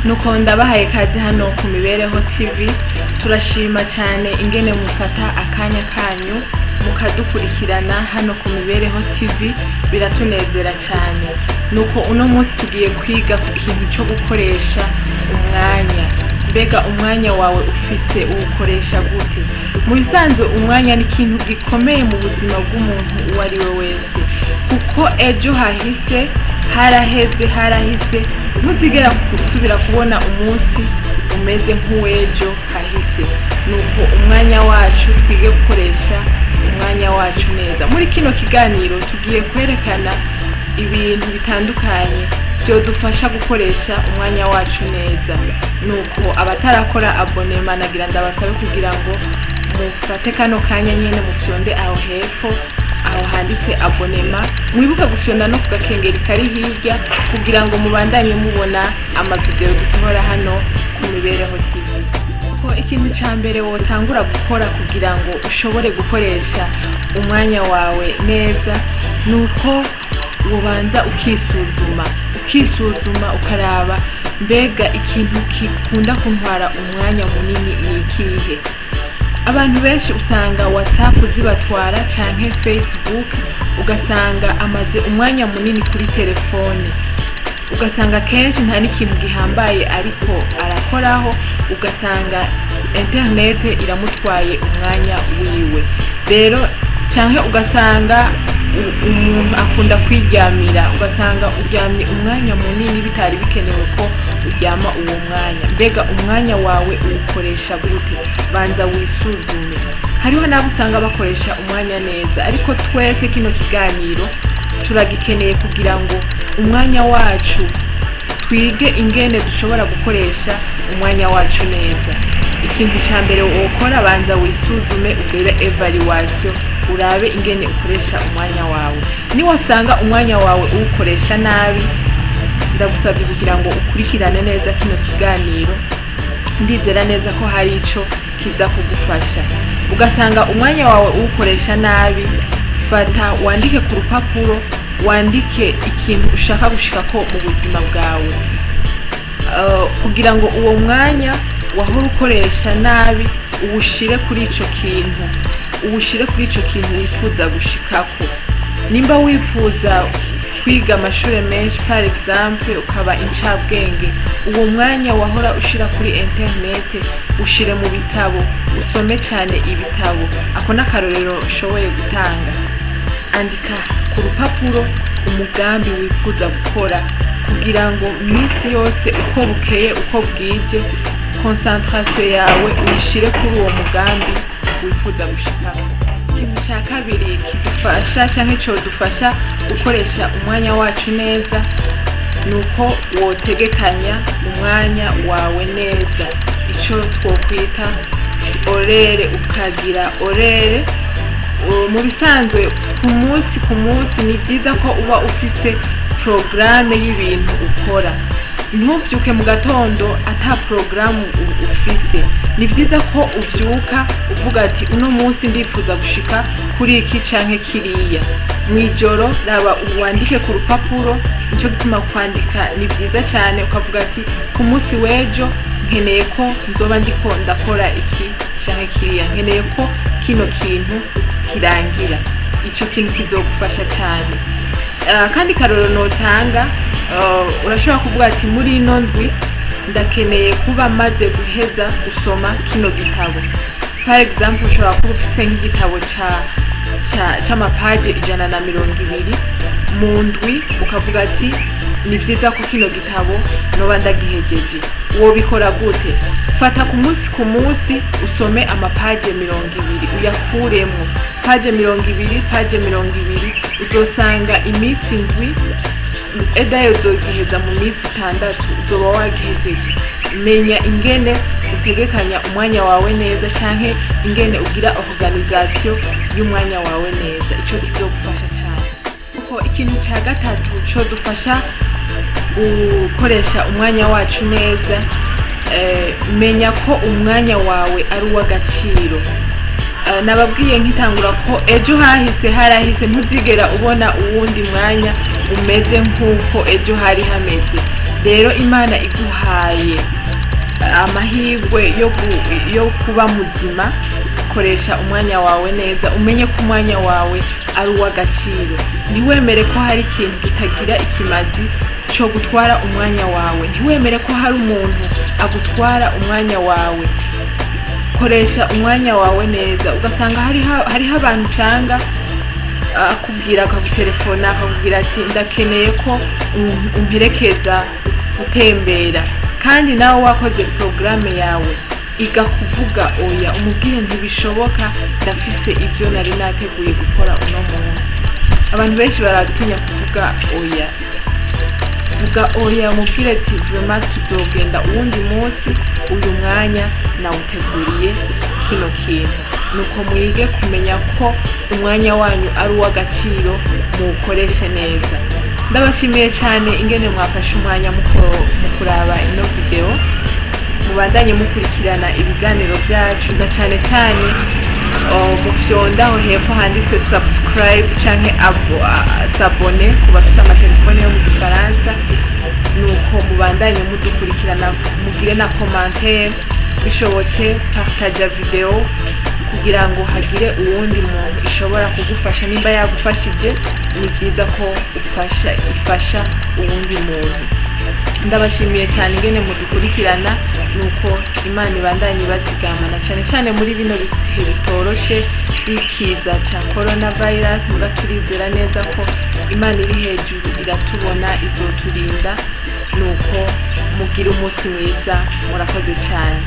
Nuko ndabahaye kaze hano ku Mibereho TV. Turashima cyane ingene mufata akanya kanyu mukadukurikirana hano ku Mibereho TV, biratunezera cyane. Nuko uno munsi tugiye kwiga ku kintu cyo gukoresha umwanya. Mbega umwanya wawe ufise uwukoresha gute? Mu bisanzwe umwanya ni ikintu gikomeye mu buzima bw'umuntu uwo ari we wese, kuko ejo hahise haraheze, harahise, ntuzigera gusubira kubona umunsi umeze nk'uw'ejo hahise. Nuko umwanya wacu, twige gukoresha umwanya wacu neza. Muri kino kiganiro tugiye kwerekana ibintu bitandukanye byodufasha gukoresha umwanya wacu neza. Nuko abatarakora abonnement, nagira ndabasabe kugira ngo mufate kano kanya nyene mufyonde aho hepfo aho handitse abonnement, mwibuke gufyonda no ku gakengeri kari hirya kugira ngo mubandanye mubona amavideo dusohora hano ku Mibereho TV. Ko ikintu ca mbere wotangura gukora kugira ngo ushobore gukoresha umwanya wawe neza nuko wobanza ukisuzuma, ukisuzuma ukaraba: mbega ikintu gikunda kuntwara umwanya munini ni ikihe? Abantu benshi usanga WhatsApp zibatwara canke Facebook, ugasanga amaze umwanya munini kuri telefone, ugasanga kenshi nta n'ikintu gihambaye ariko arakoraho, ugasanga interinete iramutwaye umwanya wiwe. Rero canke ugasanga umuntu akunda kwiryamira, ugasanga uryamye umwanya munini bitari bikenewe ko uryama uwo mwanya. Mbega umwanya wawe uwukoresha gute? Banza wisuzume. Hariho n'abo usanga bakoresha umwanya neza, ariko twese kino kiganiro turagikeneye kugira ngo umwanya wacu twige ingene dushobora gukoresha umwanya wacu neza. Ikintu cya mbere wokora, banza wisuzume, ugire évaluation, urabe ingene ukoresha umwanya wawe. Niwasanga umwanya wawe uwukoresha nabi, ndagusabye kugira ngo ukurikirane neza kino kiganiro. Ndizera neza ko hari ico kiza kugufasha. Ugasanga umwanya wawe uwukoresha nabi, fata wandike ku rupapuro, wandike ikintu ushaka gushikako mu buzima bwawe, kugira ngo uwo mwanya wahora ukoresha nabi uwushire kuri ico kintu, uwushire kuri ico kintu wifuza gushikako. Nimba wifuza kwiga amashuri menshi, par exemple ukaba incabwenge, uwo mwanya wahora ushira kuri interinete ushire mu bitabo, usome cyane ibitabo. Ako n'akarorero ushoboye gutanga. Andika ku rupapuro umugambi wifuza gukora kugira ngo minsi yose, uko bukeye uko bwije, concentration yawe uyishire kuri uwo mugambi wifuza gushikako. Ikintu cya kabiri kidufasha cyangwa codufasha gukoresha umwanya wacu neza ni uko wotegekanya umwanya wawe neza, icyo twokwita horaire. Ukagira horaire mu bisanzwe ku munsi ku munsi. Ni byiza ko uba ufise porogaramu y'ibintu ukora. Ntuvyuke mu gatondo ata porogaramu ufise. Ni byiza ko uvyuka uvuga ati: "Uno munsi ndifuza gushika kuri iki canke kiriya." Mw'ijoro raba wandike ku rupapuro. Nico gituma kwandika ni byiza cyane. Ukavuga ati: "Ku munsi w'ejo nkeneye ko nzoba ndiko ndakora iki canke kiriya, nkeneye ko kino kintu kirangira." Ico kintu kizogufasha cyane. Akandi karoro notanga, urashobora kuvuga ati: "Muri ino ndwi ndakeneye kuba maze guheza gusoma kino gitabo." Par exemple, ushobora kuba ufise nk'igitabo c'amapaje 120, mu ndwi ukavuga ati: "Ni vyiza ko kino gitabo noba ndagihejeje." Wobikora gute? Fata ku munsi ku munsi usome amapaje 20, uyakuremwo paje 20, paje 20, uzosanga iminsi 7 edayo uzogiheza, mu minsi 6 uzoba wagihejeje. Menya ingene utegekanya umwanya wawe neza canke ingene ugira organisation y'umwanya wawe neza. Ico kizogufasha cyane. Kuko ikintu ca gatatu codufasha gukoresha umwanya wacu neza, menya ko umwanya wawe ari uw'agaciro. Nababwiye nkitangura ko ejo hahise harahise, ntuzigera ubona uwundi mwanya umeze nk'uko ejo hari hameze. Rero Imana iguhaye Amahirwe yo kuba muzima, koresha umwanya wawe neza, umenye ko umwanya wawe ari uw'agaciro. Ntiwemere ko hari ikintu kitagira ikimazi cyo gutwara umwanya wawe. Ntiwemere ko hari umuntu agutwara umwanya wawe. Koresha umwanya wawe neza. Ugasanga hariho abantu usanga akubwira, akagutelefona, akakubwira ati: "Ndakeneye ko umperekeza gutembera," kandi nawe wakoze porogaramu yawe. Iga kuvuga oya, umubwire: "Ntibishoboka, ndafise ibyo nari nateguye gukora uno munsi." Abantu benshi baratinya kuvuga oya. Vuga oya, umubwire ati: "Vraiment tuzogenda uwundi munsi, uyu mwanya nawuteguriye kino kintu." Nuko mwige kumenya ko umwanya wanyu ari uw'agaciro, muwukoreshe neza. Ndabashimiye cyane ingene mwafashe umwanya mu kuraba ino video. Mubandanye mukurikirana ibiganiro byacu, na cyane cyane mufyondaho hepfo handitse subscribe canke s'abonner ku bafise amatelefone yo mu Gifaransa. Nuko mubandanye mudukurikirana, mugire na commentaire, bishobotse partaja video kugira ngo hagire uwundi muntu ishobora kugufasha. Nimba yagufashije, ni byiza ko ufasha ifasha uwundi muntu. Ndabashimiye cyane ingene mudukurikirana. Nuko Imana ibandanye ibazigamana, cyane cyane muri bino bihe bitoroshe by'ikiza cya coronavirus. Muga turizera neza ko Imana iri hejuru iratubona, izoturinda. Nuko mugire umunsi mwiza, murakoze cyane.